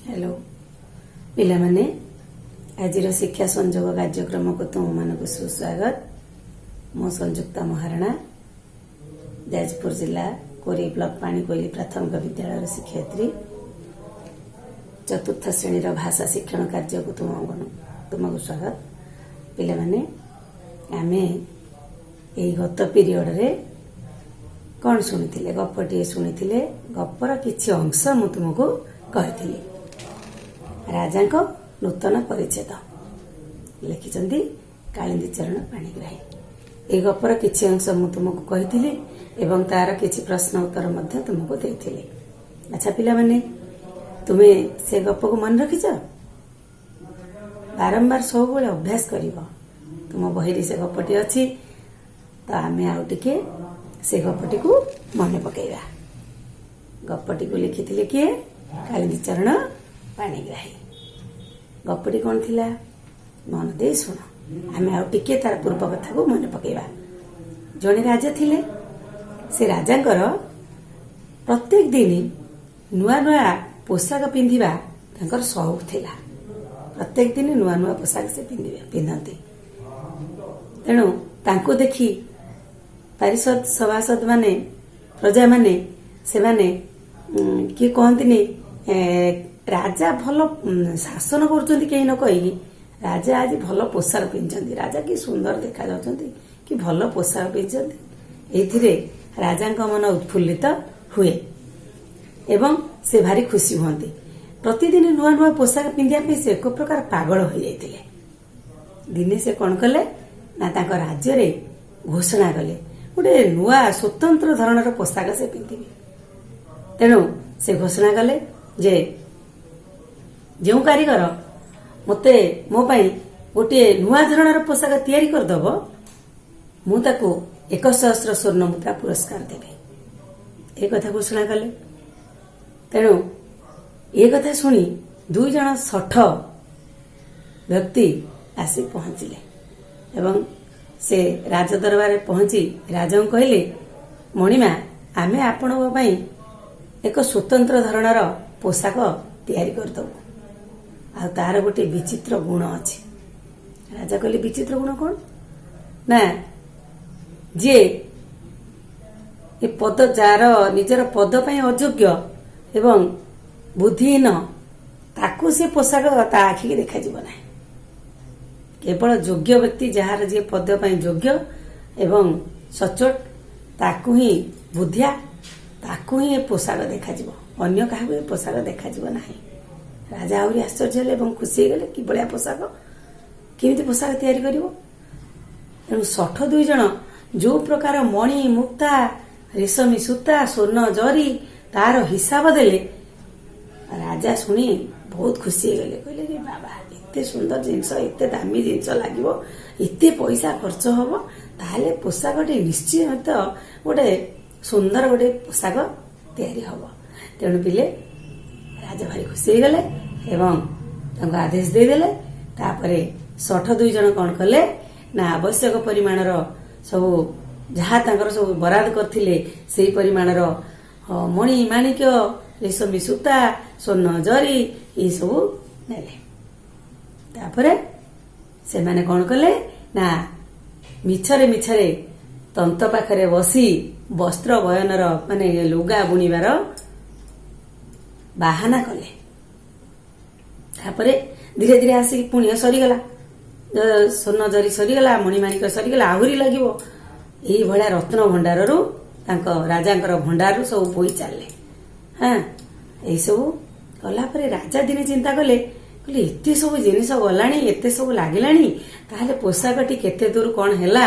Hello ପିଲାମାନେ, ଆଜିର ଶିକ୍ଷା ସଂଯୋଗ କାର୍ଯ୍ୟକ୍ରମକୁ ତୁମମାନଙ୍କୁ ସୁସ୍ୱାଗତ। ମୁଁ ସଂଯୁକ୍ତା ମହାରଣା, ଯାଜପୁର ଜିଲ୍ଲା କୋରେଇ ବ୍ଲକ ପାଣିକୋଇଲି ପ୍ରାଥମିକ ବିଦ୍ୟାଳୟର ଶିକ୍ଷୟିତ୍ରୀ। ଚତୁର୍ଥ ଶ୍ରେଣୀର ଭାଷା ଶିକ୍ଷଣ କାର୍ଯ୍ୟକୁ ତୁମକୁ ସ୍ୱାଗତ। ପିଲାମାନେ, ଆମେ ଏଇ ଗତ ପିରିୟଡ଼ରେ କ'ଣ ଶୁଣିଥିଲେ? ଗପଟିଏ ଶୁଣିଥିଲେ। ଗପର କିଛି ଅଂଶ ମୁଁ ତୁମକୁ କହିଥିଲି। ରାଜାଙ୍କ ନୂତନ ପରିଚ୍ଛେଦ ଲେଖିଛନ୍ତି କାଳିନ୍ଦୀ ଚରଣ ପାଣିଗ୍ରାହୀ। ଏହି ଗପର କିଛି ଅଂଶ ମୁଁ ତୁମକୁ କହିଥିଲି ଏବଂ ତାର କିଛି ପ୍ରଶ୍ନ ଉତ୍ତର ମଧ୍ୟ ତୁମକୁ ଦେଇଥିଲି। ଆଚ୍ଛା ପିଲାମାନେ, ତୁମେ ସେ ଗପକୁ ମନେ ରଖିଛ? ବାରମ୍ବାର ସବୁବେଳେ ଅଭ୍ୟାସ କରିବ। ତୁମ ବହିରେ ସେ ଗପଟି ଅଛି। ତ ଆମେ ଆଉ ଟିକେ ସେ ଗପଟିକୁ ମନେ ପକେଇବା। ଗପଟିକୁ ଲେଖିଥିଲେ କିଏ? କାଳିନ୍ଦୀ ଚରଣ ପାଣିଗ୍ରାହୀ। ଗପଟି କ'ଣ ଥିଲା? ମନ ଦେଇ ଶୁଣ। ଆମେ ଆଉ ଟିକେ ତାର ପୂର୍ବ କଥାକୁ ମନେ ପକେଇବା। ଜଣେ ରାଜା ଥିଲେ। ସେ ରାଜାଙ୍କର ପ୍ରତ୍ୟେକ ଦିନ ନୂଆ ନୂଆ ପୋଷାକ ପିନ୍ଧିବା ତାଙ୍କର ସଉକ ଥିଲା। ପ୍ରତ୍ୟେକ ଦିନ ନୂଆ ନୂଆ ପୋଷାକ ସେ ପିନ୍ଧନ୍ତି। ତେଣୁ ତାଙ୍କୁ ଦେଖି ପାରିଷଦ ସଭାସଦ ମାନେ, ପ୍ରଜାମାନେ, ସେମାନେ କିଏ କହନ୍ତିନି, ରାଜା ଭଲ ଶାସନ କରୁଛନ୍ତି କେହି ନ କହିକି, ରାଜା ଆଜି ଭଲ ପୋଷାକ ପିନ୍ଧିଛନ୍ତି, ରାଜା କି ସୁନ୍ଦର ଦେଖାଯାଉଛନ୍ତି, କି ଭଲ ପୋଷାକ ପିନ୍ଧିଛନ୍ତି। ଏଇଥିରେ ରାଜାଙ୍କ ମନ ଉତ୍ଫୁଲ୍ଲିତ ହୁଏ ଏବଂ ସେ ଭାରି ଖୁସି ହୁଅନ୍ତି। ପ୍ରତିଦିନ ନୂଆ ନୂଆ ପୋଷାକ ପିନ୍ଧିବା ପାଇଁ ସେ ଏକ ପ୍ରକାର ପାଗଳ ହୋଇଯାଇଥିଲେ। ଦିନେ ସେ କଣ କଲେ ନା, ତାଙ୍କ ରାଜ୍ୟରେ ଘୋଷଣା କଲେ, ଗୋଟେ ନୂଆ ସ୍ୱତନ୍ତ୍ର ଧରଣର ପୋଷାକ ସେ ପିନ୍ଧିବେ। ତେଣୁ ସେ ଘୋଷଣା କଲେ ଯେ ଯେଉଁ କାରିଗର ମୋତେ ମୋ ପାଇଁ ଗୋଟିଏ ନୂଆ ଧରଣର ପୋଷାକ ତିଆରି କରିଦେବ, ମୁଁ ତାକୁ 1 ସହସ୍ର ସ୍ୱର୍ଣ୍ଣ ମୁଦ୍ରା ପୁରସ୍କାର ଦେବି। ଏ କଥା ଘୋଷଣା କଲେ। ତେଣୁ ଏ କଥା ଶୁଣି ଦୁଇ ଜଣ ଶଠ ବ୍ୟକ୍ତି ଆସି ପହଞ୍ଚିଲେ ଏବଂ ସେ ରାଜ ଦରବାରରେ ପହଞ୍ଚି ରାଜାଙ୍କୁ କହିଲେ, ମଣିମା, ଆମେ ଆପଣଙ୍କ ପାଇଁ ଏକ ସ୍ୱତନ୍ତ୍ର ଧରଣର ପୋଷାକ ତିଆରି କରିଦେବୁ ଆଉ ତାର ଗୋଟିଏ ବିଚିତ୍ର ଗୁଣ ଅଛି। ରାଜା କହିଲେ, ବିଚିତ୍ର ଗୁଣ କଣ? ନା, ଯିଏ ଏ ପଦ, ଯାର ନିଜର ପଦ ପାଇଁ ଅଯୋଗ୍ୟ ଏବଂ ବୁଦ୍ଧିହୀନ, ତାକୁ ସେ ପୋଷାକ ତା ଆଖିକି ଦେଖାଯିବ ନାହିଁ। କେବଳ ଯୋଗ୍ୟ ବ୍ୟକ୍ତି, ଯାହାର ଯିଏ ପଦ ପାଇଁ ଯୋଗ୍ୟ ଏବଂ ସଚୋଟ, ତାକୁ ହିଁ, ବୁଦ୍ଧିଆ, ତାକୁ ହିଁ ଏ ପୋଷାକ ଦେଖାଯିବ। ଅନ୍ୟ କାହାକୁ ଏ ପୋଷାକ ଦେଖାଯିବ ନାହିଁ। ରାଜା ଆହୁରି ଆଶ୍ଚର୍ଯ୍ୟ ହେଲେ ଏବଂ ଖୁସି ହେଇଗଲେ। କି ଭଳିଆ ପୋଷାକ? କେମିତି ପୋଷାକ ତିଆରି କରିବ? ତେଣୁ ଶଠ ଦୁଇ ଜଣ ଯୋଉ ପ୍ରକାର ମଣି, ମୁକ୍ତା, ରେଶମୀ ସୂତା, ସ୍ୱର୍ଣ୍ଣ ଜରି ତାର ହିସାବ ଦେଲେ, ରାଜା ଶୁଣି ବହୁତ ଖୁସି ହେଇଗଲେ। କହିଲେ କି ବାବା, ଏତେ ସୁନ୍ଦର ଜିନିଷ, ଏତେ ଦାମୀ ଜିନିଷ ଲାଗିବ, ଏତେ ପଇସା ଖର୍ଚ୍ଚ ହବ, ତାହେଲେ ପୋଷାକଟି ନିଶ୍ଚୟ ଗୋଟେ ସୁନ୍ଦର ଗୋଟେ ପୋଷାକ ତିଆରି ହବ। ତେଣୁ ପିଲେ, ରାଜା ଭାରି ଖୁସି ହେଇଗଲେ ଏବଂ ତାଙ୍କୁ ଆଦେଶ ଦେଇଦେଲେ। ତାପରେ ଶଠ ଦୁଇ ଜଣ କଣ କଲେ ନା, ଆବଶ୍ୟକ ପରିମାଣର ସବୁ ଯାହା ତାଙ୍କର ସବୁ ବରାଦ କରିଥିଲେ, ସେଇ ପରିମାଣର ମଣି ମାଣିକ୍ୟ, ରେଶମୀ ସୂତା, ସ୍ୱର୍ଣ୍ଣ ଜରି ଏସବୁ ନେଲେ। ତାପରେ ସେମାନେ କଣ କଲେ ନା, ମିଛରେ ମିଛରେ ତନ୍ତ ପାଖରେ ବସି ବସ୍ତ୍ର ବୟନର, ମାନେ ଲୁଗା ବୁଣିବାର ବାହାନା କଲେ। ତାପରେ ଧୀରେ ଧୀରେ ଆସିକି ପୁଣି ସରିଗଲା, ସ୍ୱର୍ଣ୍ଣ ଜରି ସରିଗଲା, ମଣିମାଣିକ ସରିଗଲା, ଆହୁରି ଲାଗିବ। ଏଇଭଳିଆ ରତ୍ନ ଭଣ୍ଡାରରୁ, ତାଙ୍କ ରାଜାଙ୍କର ଭଣ୍ଡାରରୁ ସବୁ ବୋହି ଚାଲିଲେ। ହଁ, ଏଇସବୁ କଲା ପରେ ରାଜା ଦିନେ ଚିନ୍ତା କଲେ, କହିଲେ, ଏତେ ସବୁ ଜିନିଷ ଗଲାଣି, ଏତେ ସବୁ ଲାଗିଲାଣି, ତାହେଲେ ପୋଷାକଟି କେତେ ଦୂର କଣ ହେଲା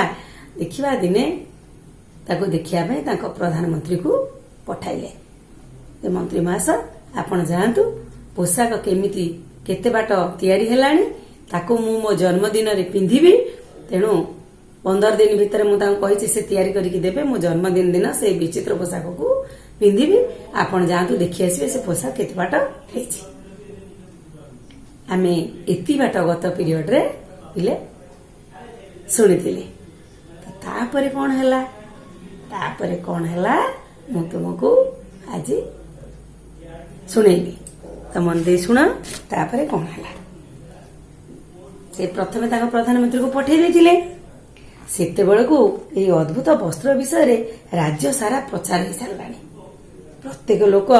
ଦେଖିବା। ଦିନେ ତାକୁ ଦେଖିବା ପାଇଁ ତାଙ୍କ ପ୍ରଧାନମନ୍ତ୍ରୀକୁ ପଠାଇଲେ ଯେ, ମନ୍ତ୍ରୀ ମହାଶୟ, ଆପଣ ଯାଆନ୍ତୁ, ପୋଷାକ କେମିତି କେତେ ବାଟ ତିଆରି ହେଲାଣି, ତାକୁ ମୁଁ ମୋ ଜନ୍ମଦିନରେ ପିନ୍ଧିବି। ତେଣୁ 15 ଦିନ ଭିତରେ ମୁଁ ତାଙ୍କୁ କହିଛି, ସେ ତିଆରି କରିକି ଦେବେ। ମୋ ଜନ୍ମଦିନ ଦିନ ସେଇ ବିଚିତ୍ର ପୋଷାକକୁ ପିନ୍ଧିବି। ଆପଣ ଯାଆନ୍ତୁ, ଦେଖି ଆସିବେ ସେ ପୋଷାକ କେତେ ବାଟ ହେଇଛି। ଆମେ ଏତି ବାଟ ଗତ ପିରିୟଡରେ ପିଲେ ଶୁଣିଥିଲେ। ତ ତାପରେ କଣ ହେଲା? ତାପରେ କଣ ହେଲା, ମୁଁ ତୁମକୁ ଆଜି ଶୁଣେଇବି। ତ ମନ ଦେଇ ଶୁଣ, ତାପରେ କଣ ହେଲା। ସେ ପ୍ରଥମେ ତାଙ୍କ ପ୍ରଧାନମନ୍ତ୍ରୀକୁ ପଠେଇ ଦେଇଥିଲେ। ସେତେବେଳକୁ ଏହି ଅଦ୍ଭୁତ ବସ୍ତ୍ର ବିଷୟରେ ରାଜ୍ୟ ସାରା ପ୍ରଚାର ହେଇସାରିଲାଣି। ପ୍ରତ୍ୟେକ ଲୋକ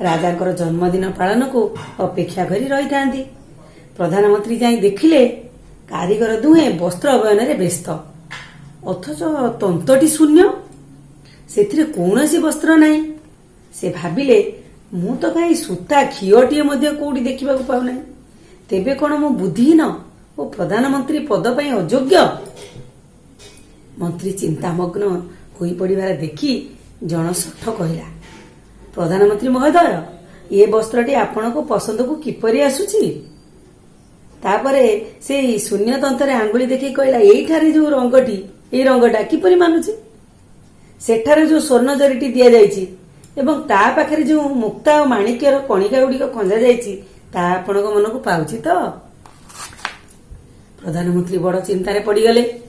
ରାଜାଙ୍କର ଜନ୍ମଦିନ ପାଳନକୁ ଅପେକ୍ଷା କରି ରହିଥାନ୍ତି। ପ୍ରଧାନମନ୍ତ୍ରୀ ଯାଇ ଦେଖିଲେ, କାରିଗର ଦୁହେଁ ବସ୍ତ୍ର ବୟନରେ ବ୍ୟସ୍ତ, ଅଥଚ ତନ୍ତଟି ଶୂନ୍ୟ, ସେଥିରେ କୌଣସି ବସ୍ତ୍ର ନାହିଁ। ସେ ଭାବିଲେ, ମୁଁ ତ କାହିଁ ସୂତା ଖିଅଟିଏ ମଧ୍ୟ କୋଉଠି ଦେଖିବାକୁ ପାଉନାହିଁ। ତେବେ କଣ ମୁଁ ବୁଦ୍ଧିହୀନ ଓ ପ୍ରଧାନମନ୍ତ୍ରୀ ପଦ ପାଇଁ ଅଯୋଗ୍ୟ? ମନ୍ତ୍ରୀ ଚିନ୍ତାମଗ୍ନ ହୋଇପଡ଼ିବାର ଦେଖି ଜଣ ଶଠ କହିଲା, "ପ୍ରଧାନମନ୍ତ୍ରୀ ମହୋଦୟ, ଏ ବସ୍ତ୍ରଟି ଆପଣଙ୍କ ପସନ୍ଦକୁ କିପରି ଆସୁଛି?" ତାପରେ ସେଇ ଶୂନ୍ୟ ତନ୍ତରେ ଆଙ୍ଗୁଳି ଦେଖେଇ କହିଲା, "ଏଇଠାରେ ଯୋଉ ରଙ୍ଗଟି, ଏଇ ରଙ୍ଗଟା କିପରି ମାନୁଛି? ସେଠାରେ ଯୋଉ ସ୍ୱର୍ଣ୍ଣ ଜରିଟି ଦିଆଯାଇଛି ଏବଂ ତା ପାଖରେ ଯୋଉ ମୁକ୍ତା ଓ ମାଣିକ୍ୟର କଣିକା ଗୁଡ଼ିକ ଖଞ୍ଜା ଯାଇଛି, ତାହା ଆପଣଙ୍କ ମନକୁ ପାଉଛି ତ?" ପ୍ରଧାନମନ୍ତ୍ରୀ ବଡ ଚିନ୍ତାରେ ପଡ଼ିଗଲେ।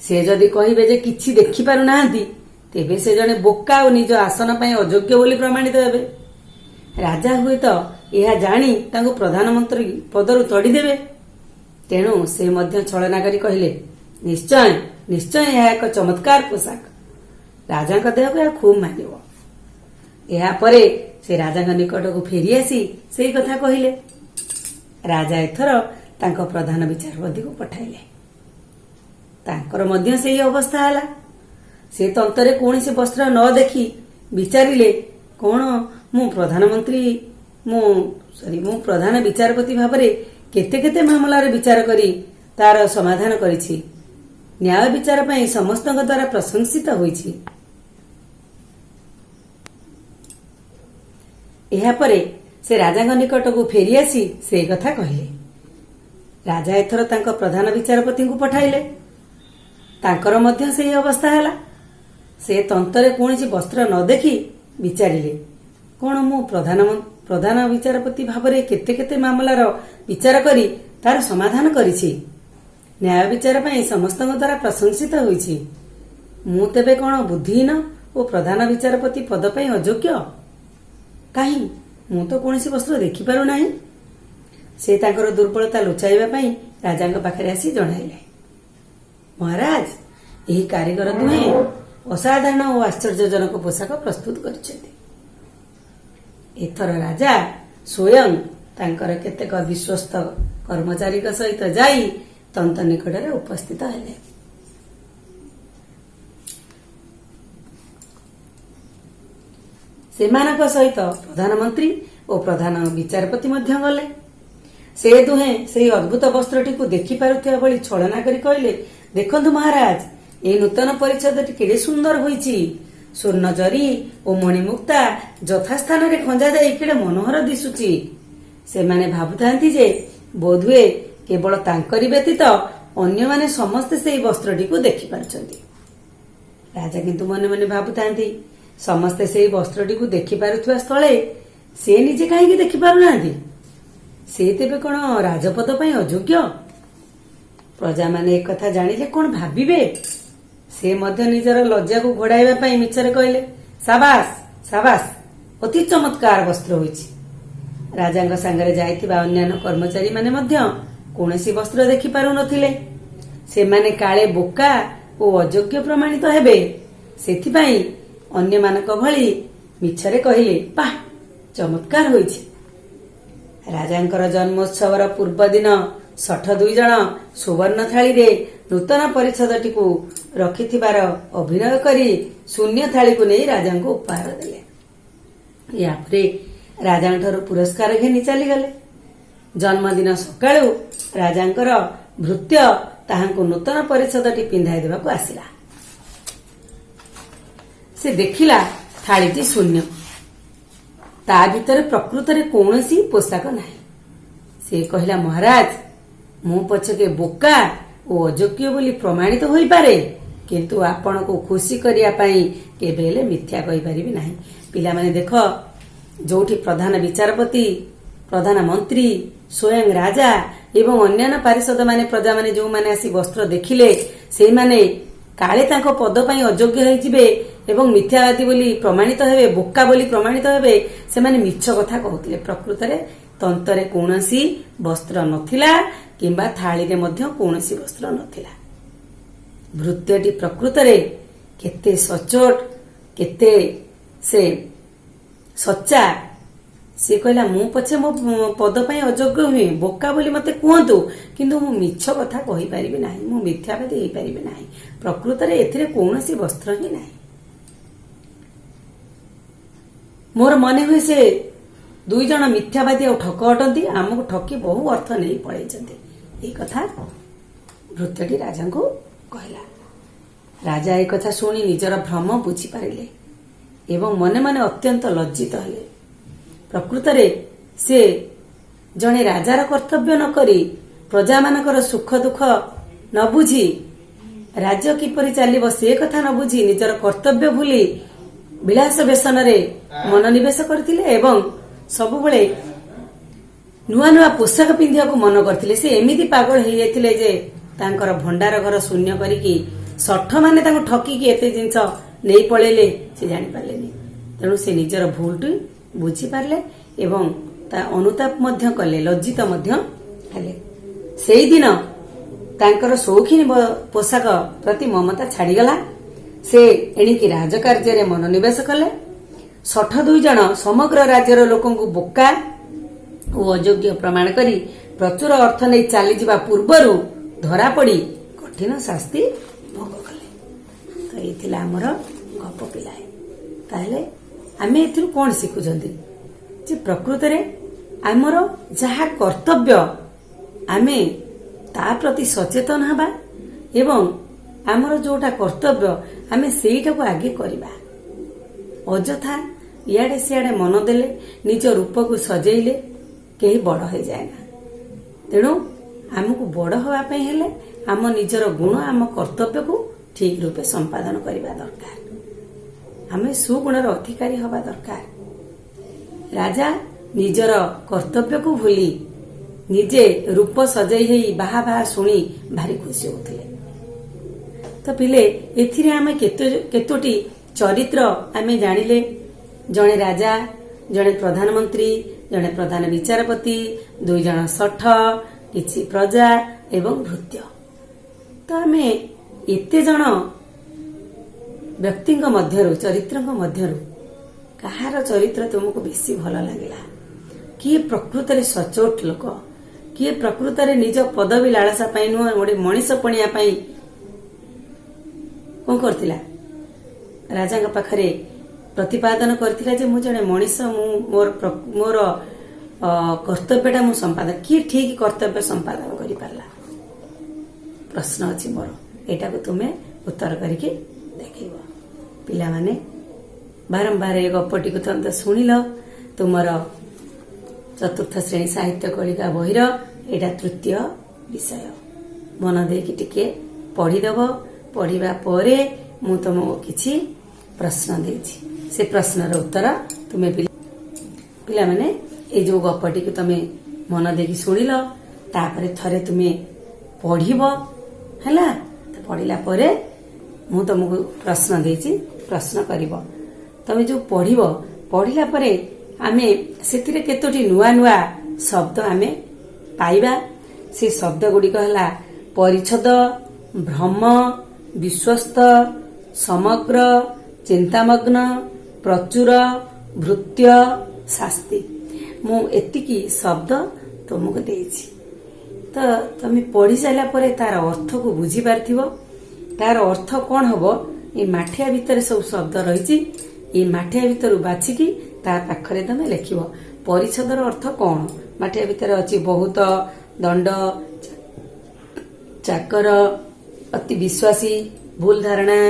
ସେ ଯଦି କହିବେ ଯେ କିଛି ଦେଖିପାରୁନାହାନ୍ତି, ତେବେ ସେ ଜଣେ ବୋକା ଓ ନିଜ ଆସନ ପାଇଁ ଅଯୋଗ୍ୟ ବୋଲି ପ୍ରମାଣିତ ହେବେ। ରାଜା ହୁଏତ ଏହା ଜାଣି ତାଙ୍କୁ ପ୍ରଧାନମନ୍ତ୍ରୀ ପଦରୁ ତଡ଼ିଦେବେ। ତେଣୁ ସେ ମଧ୍ୟ ଛଳନା କରି କହିଲେ, "ନିଶ୍ଚୟ, ନିଶ୍ଚୟ, ଏହା ଏକ ଚମତ୍କାର ପୋଷାକ। ରାଜାଙ୍କ ଦେହକୁ ଏହା ଖୁବ୍ ମାନିବ।" ଏହାପରେ ସେ ରାଜାଙ୍କ ନିକଟକୁ ଫେରି ଆସି ସେଇ କଥା କହିଲେ। ରାଜା ଏଥର ତାଙ୍କ ପ୍ରଧାନ ବିଚାରପତିକୁ ପଠାଇଲେ। ତାଙ୍କର ମଧ୍ୟ ସେଇ ଅବସ୍ଥା ହେଲା। ସେ ତନ୍ତରେ କୌଣସି ବସ୍ତ୍ର ନ ଦେଖି ବିଚାରିଲେ, କଣ ମୁଁ ପ୍ରଧାନମନ୍ତ୍ରୀ ମୁଁ ସରି ମୁଁ ପ୍ରଧାନ ବିଚାରପତି ଭାବରେ କେତେ କେତେ ମାମଲାର ବିଚାର କରି ତାର ସମାଧାନ କରିଛି। ନ୍ୟାୟ ବିଚାର ପାଇଁ ସମସ୍ତଙ୍କ ଦ୍ୱାରା ପ୍ରଶଂସିତ ହୋଇଛି। ଏହାପରେ ସେ ରାଜାଙ୍କ ନିକଟକୁ ଫେରି ଆସି ସେଇ କଥା କହିଲେ। ରାଜା ଏଥର ତାଙ୍କ ପ୍ରଧାନ ବିଚାରପତିଙ୍କୁ ପଠାଇଲେ। ତାଙ୍କର ମଧ୍ୟ ସେଇ ଅବସ୍ଥା ହେଲା। ସେ ତନ୍ତରେ କୌଣସି ବସ୍ତ୍ର ନ ଦେଖି ବିଚାରିଲେ, କଣ ମୁଁ ପ୍ରଧାନ ବିଚାରପତି ଭାବରେ କେତେ କେତେ ମାମଲାର ବିଚାର କରି ତାର ସମାଧାନ କରିଛି। ନ୍ୟାୟ ବିଚାର ପାଇଁ ସମସ୍ତଙ୍କ ଦ୍ୱାରା ପ୍ରଶଂସିତ ହୋଇଛି। ମୁଁ ତେବେ କଣ ବୁଦ୍ଧିହୀନ ଓ ପ୍ରଧାନ ବିଚାରପତି ପଦ ପାଇଁ ଅଯୋଗ୍ୟ? କାହିଁ, ମୁଁ ତ କୌଣସି ବସ୍ତ୍ର ଦେଖିପାରୁନାହିଁ। ସେ ତାଙ୍କର ଦୁର୍ବଳତା ଲୁଚାଇବା ପାଇଁ ରାଜାଙ୍କ ପାଖରେ ଆସି ଜଣାଇଲେ, "ମହାରାଜ, ଏହି କାରିଗର ଦୁହେଁ ଅସାଧାରଣ ଓ ଆଶ୍ଚର୍ଯ୍ୟଜନକ ପୋଷାକ ପ୍ରସ୍ତୁତ କରିଛନ୍ତି।" ଏଥର ରାଜା ସ୍ୱୟଂ ତାଙ୍କର କେତେକ ବିଶ୍ୱସ୍ତ କର୍ମଚାରୀଙ୍କ ସହିତ ଯାଇ ତନ୍ତ ନିକଟରେ ଉପସ୍ଥିତ ହେଲେ। ସେମାନଙ୍କ ସହିତ ପ୍ରଧାନମନ୍ତ୍ରୀ ଓ ପ୍ରଧାନ ବିଚାରପତି ମଧ୍ୟ ଗଲେ। ସେ ଦୁହେଁ ସେହି ଅଦ୍ଭୁତ ବସ୍ତ୍ରଟିକୁ ଦେଖିପାରୁଥିବା ଭଳି ଛଳନା କରି କହିଲେ, "ଦେଖନ୍ତୁ ମହାରାଜ, ଏହି ନୂତନ ପରିଚ୍ଛଦଟି କେଡ଼େ ସୁନ୍ଦର ହୋଇଛି। ସ୍ୱର୍ଣ୍ଣ ଜରି ଓ ମଣିମୁକ୍ତା ଯଥାସ୍ଥାନରେ ଖଞ୍ଜା ଯାଇ କେଡ଼େ ମନୋହର ଦିଶୁଛି।" ସେମାନେ ଭାବୁଥାନ୍ତି ଯେ ବୋଧହୁଏ କେବଳ ତାଙ୍କରି ବ୍ୟତୀତ ଅନ୍ୟମାନେ ସମସ୍ତେ ସେହି ବସ୍ତ୍ରଟିକୁ ଦେଖିପାରୁଛନ୍ତି। ରାଜା କିନ୍ତୁ ମନେ ମନେ ଭାବୁଥାନ୍ତି, ସମସ୍ତେ ସେହି ବସ୍ତ୍ରଟିକୁ ଦେଖିପାରୁଥିବା ସ୍ଥଳେ ସେ ନିଜେ କାହିଁକି ଦେଖିପାରୁନାହାନ୍ତି? ସେ ତେବେ କଣ ରାଜପଦ ପାଇଁ ଅଯୋଗ୍ୟ? ପ୍ରଜାମାନେ ଏକଥା ଜାଣିଲେ କଣ ଭାବିବେ? ସେ ମଧ୍ୟ ନିଜର ଲଜ୍ଜାକୁ ଘୋଡ଼ାଇବା ପାଇଁ ମିଛରେ କହିଲେ, "ସାବାସ, ସାବାସ, ଅତି ଚମତ୍କାର ବସ୍ତ୍ର ହୋଇଛି।" ରାଜାଙ୍କ ସାଙ୍ଗରେ ଯାଇଥିବା ଅନ୍ୟାନ୍ୟ କର୍ମଚାରୀମାନେ ମଧ୍ୟ କୌଣସି ବସ୍ତ୍ର ଦେଖିପାରୁନଥିଲେ। ସେମାନେ କାଳେ ବୋକା ଓ ଅଯୋଗ୍ୟ ପ୍ରମାଣିତ ହେବେ, ସେଥିପାଇଁ ଅନ୍ୟମାନଙ୍କ ଭଳି ମିଛରେ କହିଲେ, "ବାଃ, ଚମତ୍କାର ହୋଇଛି।" ରାଜାଙ୍କର ଜନ୍ମୋତ୍ସବର ପୂର୍ବଦିନ ଶଠ ଦୁଇ ଜଣ ସୁବର୍ଣ୍ଣ ଥାଳିରେ ନୂତନ ପରିଚ୍ଛଦଟିକୁ ରଖିଥିବାର ଅଭିନୟ କରି ଶୂନ୍ୟ ଥାଳିକୁ ନେଇ ରାଜାଙ୍କୁ ଉପହାର ଦେଲେ। ଏହାପରେ ରାଜାଙ୍କଠାରୁ ପୁରସ୍କାର ଘେନି ଚାଲିଗଲେ। ଜନ୍ମଦିନ ସକାଳୁ ରାଜାଙ୍କର ଭୃତ୍ୟ ତାହାଙ୍କୁ ନୂତନ ପରିଚ୍ଛଦଟି ପିନ୍ଧାଇ ଦେବାକୁ ଆସିଲା। ସେ ଦେଖିଲା, ଥାଳିଟି ଶୂନ୍ୟ, ତା ଭିତରେ ପ୍ରକୃତରେ କୌଣସି ପୋଷାକ ନାହିଁ। ସେ କହିଲା, "ମହାରାଜ, ମୁଁ ପଛକେ ବୋକା ଓ ଅଯୋଗ୍ୟ ବୋଲି ପ୍ରମାଣିତ ହୋଇପାରେ, କିନ୍ତୁ ଆପଣଙ୍କୁ ଖୁସି କରିବା ପାଇଁ କେବେ ହେଲେ ମିଥ୍ୟା କହିପାରିବି ନାହିଁ।" ପିଲାମାନେ ଦେଖ, ଯୋଉଠି ପ୍ରଧାନ ବିଚାରପତି, ପ୍ରଧାନମନ୍ତ୍ରୀ, ସ୍ୱୟଂ ରାଜା ଏବଂ ଅନ୍ୟାନ୍ୟ ପାରିଷଦମାନେ, ପ୍ରଜାମାନେ ଯେଉଁମାନେ ଆସି ବସ୍ତ୍ର ଦେଖିଲେ, ସେଇମାନେ କାଳେ ତାଙ୍କ ପଦ ପାଇଁ ଅଯୋଗ୍ୟ ହେଇଯିବେ, ଏବଂ ମିଥ୍ୟାବାଦୀ ବୋଲି ପ୍ରମାଣିତ ହେବେ, ବୋକା ବୋଲି ପ୍ରମାଣିତ ହେବେ, ସେମାନେ ମିଛ କଥା କହୁଥିଲେ। ପ୍ରକୃତରେ ତନ୍ତରେ କୌଣସି ବସ୍ତ୍ର ନଥିଲା କିମ୍ବା ଥାଳିରେ ମଧ୍ୟ କୌଣସି ବସ୍ତ୍ର ନଥିଲା। ଭୃତ୍ୟଟି ପ୍ରକୃତରେ କେତେ ସଚୋଟ, କେତେ ସେ ସଚ୍ଚା। ସେ କହିଲା, ମୁଁ ପଛେ ମୋ ପଦ ପାଇଁ ଅଯୋଗ୍ୟ ହୁଏ, ବୋକା ବୋଲି ମତେ କୁହନ୍ତୁ, କିନ୍ତୁ ମୁଁ ମିଛ କଥା କହିପାରିବି ନାହିଁ, ମୁଁ ମିଥ୍ୟାବାଦୀ ହେଇପାରିବି ନାହିଁ। ପ୍ରକୃତରେ ଏଥିରେ କୌଣସି ବସ୍ତ୍ର ହିଁ ନାହିଁ। ମୋର ମନେ ହୁଏ ସେ ଦୁଇ ଜଣ ମିଥ୍ୟାବାଦୀ ଆଉ ଠକ ଅଟନ୍ତି, ଆମକୁ ଠକି ବହୁ ଅର୍ଥ ନେଇ ପଳେଇଛନ୍ତି। ଏଇ କଥା ଭୃତ୍ୟଟି ରାଜାଙ୍କୁ କହିଲା। ରାଜା ଏ କଥା ଶୁଣି ନିଜର ଭ୍ରମ ବୁଝିପାରିଲେ ଏବଂ ମନେ ମନେ ଅତ୍ୟନ୍ତ ଲଜ୍ଜିତ ହେଲେ। ପ୍ରକୃତରେ ସେ ଜଣେ ରାଜାର କର୍ତ୍ତବ୍ୟ ନ କରି, ପ୍ରଜାମାନଙ୍କର ସୁଖ ଦୁଃଖ ନ ବୁଝି, ରାଜ୍ୟ କିପରି ଚାଲିବ ସେ କଥା ନ ବୁଝି, ନିଜର କର୍ତ୍ତବ୍ୟ ଭୁଲି ବିଳାସ ବ୍ୟସନରେ ମନୋନିବେଶ କରିଥିଲେ ଏବଂ ସବୁବେଳେ ନୂଆ ନୂଆ ପୋଷାକ ପିନ୍ଧିବାକୁ ମନ କରିଥିଲେ। ସେ ଏମିତି ପାଗଳ ହେଇଯାଇଥିଲେ ଯେ ତାଙ୍କର ଭଣ୍ଡାର ଘର ଶୂନ୍ୟ କରିକି ଶଠମାନେ ତାଙ୍କୁ ଠକିକି ଏତେ ଜିନିଷ ନେଇ ପଳେଇଲେ, ସେ ଜାଣିପାରିଲେନି। ତେଣୁ ସେ ନିଜର ଭୁଲଟି ବୁଝିପାରିଲେ ଏବଂ ତା ଅନୁତାପ ମଧ୍ୟ କଲେ, ଲଜ୍ଜିତ ମଧ୍ୟ ହେଲେ। ସେଇଦିନ ତାଙ୍କର ସୌଖିନ ପୋଷାକ ପ୍ରତି ମମତା ଛାଡ଼ିଗଲା। ସେ ଏଣିକି ରାଜକାର୍ଯ୍ୟରେ ମନୋନିବେଶ କଲେ। ଶଠ ଦୁଇ ଜଣ ସମଗ୍ର ରାଜ୍ୟର ଲୋକଙ୍କୁ ବୋକା ଓ ଅଯୋଗ୍ୟ ପ୍ରମାଣ କରି ପ୍ରଚୁର ଅର୍ଥ ନେଇ ଚାଲିଯିବା ପୂର୍ବରୁ ଧରାପଡ଼ି କଠିନ ଶାସ୍ତି ଭୋଗ କଲେ। ତ ଏଇ ଥିଲା ଆମର ଗପ ପିଲାଏ। ତାହେଲେ ଆମେ ଏଥିରୁ କଣ ଶିଖୁଛନ୍ତି ଯେ ପ୍ରକୃତରେ ଆମର ଯାହା କର୍ତ୍ତବ୍ୟ, ଆମେ ତା ପ୍ରତି ସଚେତନ ହେବା ଏବଂ ଆମର ଯୋଉଟା କର୍ତ୍ତବ୍ୟ ଆମେ ସେଇଟାକୁ ଆଗେ କରିବା। ଅଯଥା ଇଆଡେ ସିଆଡେ ମନ ଦେଲେ, ନିଜ ରୂପକୁ ସଜେଇଲେ କେହି ବଡ ହେଇଯାଏ ନା। ତେଣୁ ଆମକୁ ବଡ ହେବା ପାଇଁ ହେଲେ ଆମ ନିଜର ଗୁଣ, ଆମ କର୍ତ୍ତବ୍ୟକୁ ଠିକ ରୂପେ ସମ୍ପାଦନ କରିବା ଦରକାର। ଆମେ ସୁଗୁଣର ଅଧିକାରୀ ହେବା ଦରକାର। ରାଜା ନିଜର କର୍ତ୍ତବ୍ୟକୁ ଭୁଲି ନିଜେ ରୂପ ସଜେଇ ହେଇ ବାହା ବାହା ଶୁଣି ଭାରି ଖୁସି ହଉଥିଲେ। ତ ପିଲେ, ଏଥିରେ ଆମେ କେତେ କେତୋଟି ଚରିତ୍ର ଆମେ ଜାଣିଲେ। ଜଣେ ରାଜା, ଜଣେ ପ୍ରଧାନମନ୍ତ୍ରୀ, ଜଣେ ପ୍ରଧାନ ବିଚାରପତି, ଦୁଇ ଜଣ ଶଠ, କିଛି ପ୍ରଜା ଏବଂ ଭୃତ୍ୟ। ତ ଆମେ ଏତେ ଜଣ ବ୍ୟକ୍ତିଙ୍କ ମଧ୍ୟରୁ, ଚରିତ୍ରଙ୍କ ମଧ୍ୟରୁ କାହାର ଚରିତ୍ର ତୁମକୁ ବେଶୀ ଭଲ ଲାଗିଲା? କିଏ ପ୍ରକୃତରେ ସଚୋଟ ଲୋକ? କିଏ ପ୍ରକୃତରେ ନିଜ ପଦବୀ ଲାଳସା ପାଇଁ ନୁହଁ, ଗୋଟେ ମଣିଷ ପଣିଆ ପାଇଁ କଣ କରିଥିଲା? ରାଜାଙ୍କ ପାଖରେ ପ୍ରତିପାଦନ କରିଥିଲା ଯେ ମୁଁ ଜଣେ ମଣିଷ, ମୁଁ ମୋର କର୍ତ୍ତବ୍ୟଟା ମୁଁ ସମ୍ପାଦନ। କିଏ ଠିକ କର୍ତ୍ତବ୍ୟ ସମ୍ପାଦନ କରିପାରିଲା? ପ୍ରଶ୍ନ ଅଛି ମୋର, ଏଇଟାକୁ ତୁମେ ଉତ୍ତର କରିକି ଦେଖେଇବ। ପିଲାମାନେ, ବାରମ୍ବାର ଏ ଗପଟିକୁ ତମେ ତ ଶୁଣିଲ। ତୁମର ଚତୁର୍ଥ ଶ୍ରେଣୀ ସାହିତ୍ୟ କଳିକା ବହିର ଏଇଟା ତୃତୀୟ ବିଷୟ। ମନ ଦେଇକି ଟିକେ ପଢିଦବ। ପଢିବା ପରେ ମୁଁ ତମକୁ କିଛି ପ୍ରଶ୍ନ ଦେଇଛି, ସେ ପ୍ରଶ୍ନର ଉତ୍ତର ତୁମେ ପିଲାମାନେ, ଏଇ ଯୋଉ ଗପଟିକୁ ତମେ ମନ ଦେଇକି ଶୁଣିଲ, ତାପରେ ଥରେ ତୁମେ ପଢିବ। ହେଲା ତ? ପଢିଲା ପରେ ମୁଁ ତମକୁ ପ୍ରଶ୍ନ ଦେଇଛି, ପ୍ରଶ୍ନ କରିବ। ତମେ ଯୋଉ ପଢିବ, ପଢିଲା ପରେ ଆମେ ସେଥିରେ କେତୋଟି ନୂଆ ନୂଆ ଶବ୍ଦ ଆମେ ପାଇବା। ସେ ଶବ୍ଦ ଗୁଡ଼ିକ ହେଲା ପରିଚ୍ଛଦ, ଭ୍ରମ, ବିଶ୍ୱସ୍ତ, ସମଗ୍ର, ଚିନ୍ତାମଗ୍ନ, ପ୍ରଚୁର, ଭୃତ୍ୟ, ଶାସ୍ତି। ମୁଁ ଏତିକି ଶବ୍ଦ ତୁମକୁ ଦେଇଛି। ତ ତମେ ପଢି ସାରିଲା ପରେ ତାର ଅର୍ଥକୁ ବୁଝିପାରିଥିବ। ତାର ଅର୍ଥ କଣ ହବ? ଏଇ ମାଠିଆ ଭିତରେ ସବୁ ଶବ୍ଦ ରହିଛି। ଏଇ ମାଠିଆ ଭିତରୁ ବାଛିକି ତା ପାଖରେ ତମେ ଲେଖିବ, ପରିଚ୍ଛଦର ଅର୍ଥ କଣ? ମାଠିଆ ଭିତରେ ଅଛି ବହୁତ, ଦଣ୍ଡ, ଚାକର, ଅତି ବିଶ୍ୱାସୀ, ଭୁଲ ଧାରଣା,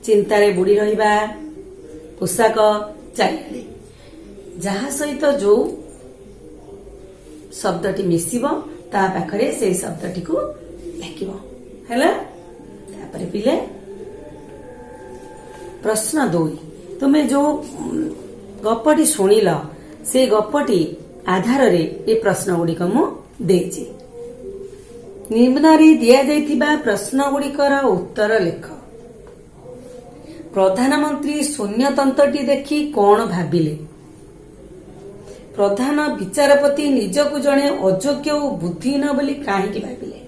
ଚିନ୍ତାରେ ବୁଡି ରହିବା, ପୋଷାକ, ଚାରିଆଡେ। ଯାହା ସହିତ ଯୋଉ ଶବ୍ଦଟି ମିଶିବ, ତା ପାଖରେ ସେଇ ଶବ୍ଦଟିକୁ ଲେଖିବ। ହେଲା? ତାପରେ ପିଲେ, ପ୍ରଶ୍ନ 2। ତୁମେ ଯୋଉ ଗପଟି ଶୁଣିଲ, ସେଇ ଗପଟି ଆଧାରରେ ଏ ପ୍ରଶ୍ନ ଗୁଡିକ ମୁଁ ଦେଇଛି। ନିମ୍ନରେ ଦିଆଯାଇଥିବା ପ୍ରଶ୍ନ ଗୁଡ଼ିକର ଉତ୍ତର ଲେଖ। ପ୍ରଧାନମନ୍ତ୍ରୀ ଶୂନ୍ୟତନ୍ତଟି ଦେଖି କଣ ଭାବିଲେ? ପ୍ରଧାନ ବିଚାରପତି ନିଜକୁ ଜଣେ ଅଯୋଗ୍ୟ ଓ ବୁଦ୍ଧିହୀନ ବୋଲି କାହିଁକି ଭାବିଲେ?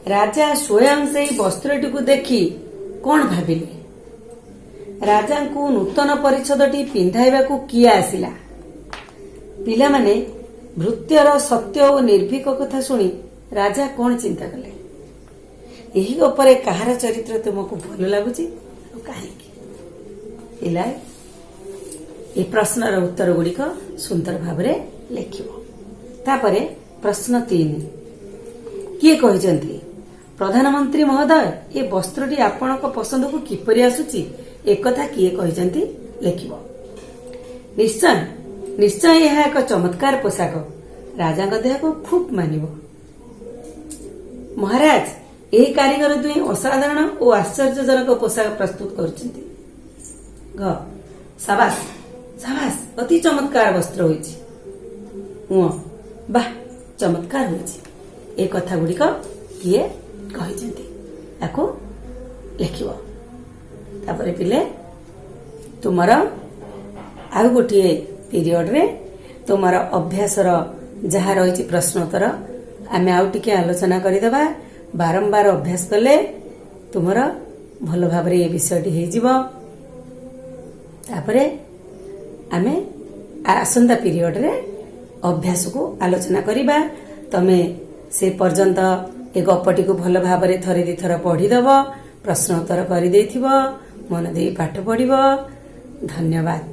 ରାଜା ସ୍ୱୟଂ ସେହି ବସ୍ତ୍ରଟିକୁ ଦେଖି କଣ ଭାବିଲେ? ରାଜାଙ୍କୁ ନୂତନ ପରିଚ୍ଛଦଟି ପିନ୍ଧାଇବାକୁ କିଏ ଆସିଲା? ପିଲାମାନେ, ଭୃତ୍ୟର ସତ୍ୟ ଓ ନିର୍ଭୀକ କଥା ଶୁଣି ରାଜା କଣ ଚିନ୍ତା କଲେ? ଏହି ଗପରେ କାହାର ଚରିତ୍ର ତୁମକୁ ଭଲ ଲାଗୁଛି ଆଉ କାହିଁକି? ପିଲା, ଏ ପ୍ରଶ୍ନର ଉତ୍ତର ଗୁଡ଼ିକ ସୁନ୍ଦର ଭାବରେ ଲେଖିବ। ତାପରେ ପ୍ରଶ୍ନ 3। କିଏ କହିଛନ୍ତି, "ପ୍ରଧାନମନ୍ତ୍ରୀ ମହୋଦୟ, ଏ ବସ୍ତ୍ରଟି ଆପଣଙ୍କ ପସନ୍ଦକୁ କିପରି ଆସୁଛି?" ଏକଥା କିଏ କହିଛନ୍ତି ଲେଖିବ। ନିଶ୍ଚୟ, ନିଶ୍ଚୟ ଏହା ଏକ ଚମତ୍କାର ପୋଷାକ। ରାଜାଙ୍କ ଦେହକୁ ଖୁବ୍ ମାନିବ। ମହାରାଜ, ଏହି କାରିଗର ଦୁହେଁ ଅସାଧାରଣ ଓ ଆଶ୍ଚର୍ଯ୍ୟଜନକ ପୋଷାକ ପ୍ରସ୍ତୁତ କରୁଛନ୍ତି। ଘ, ସାବାସ, ସାବାସ, ଅତି ଚମତ୍କାର ବସ୍ତ୍ର ହୋଇଛି। ଉଁ, ବାহ, ଚମତ୍କାର ହୋଇଛି। ଏ କଥା ଗୁଡ଼ିକ କିଏ କହିଛନ୍ତି ତାକୁ ଲେଖିବ। ତାପରେ ପିଲେ, ତୁମର ଆଉ ଗୋଟିଏ ପିରିୟଡ଼ରେ ତୁମର ଅଭ୍ୟାସର ଯାହା ରହିଛି ପ୍ରଶ୍ନୋତ୍ତର, ଆମେ ଆଉ ଟିକେ ଆଲୋଚନା କରିଦେବା। ବାରମ୍ବାର ଅଭ୍ୟାସ କଲେ ତୁମର ଭଲ ଭାବରେ ଏ ବିଷୟଟି ହେଇଯିବ। ତାପରେ ଆମେ ଆସନ୍ତା ପିରିୟଡ଼ରେ ଅଭ୍ୟାସକୁ ଆଲୋଚନା କରିବା। ତମେ ସେ ପର୍ଯ୍ୟନ୍ତ ଏ ଗପଟିକୁ ଭଲ ଭାବରେ ଥରେ ଦୁଇଥର ପଢିଦେବ, ପ୍ରଶ୍ନ ଉତ୍ତର କରିଦେଇଥିବ, ମନ ଦେଇ ପାଠ ପଢିବ। ଧନ୍ୟବାଦ।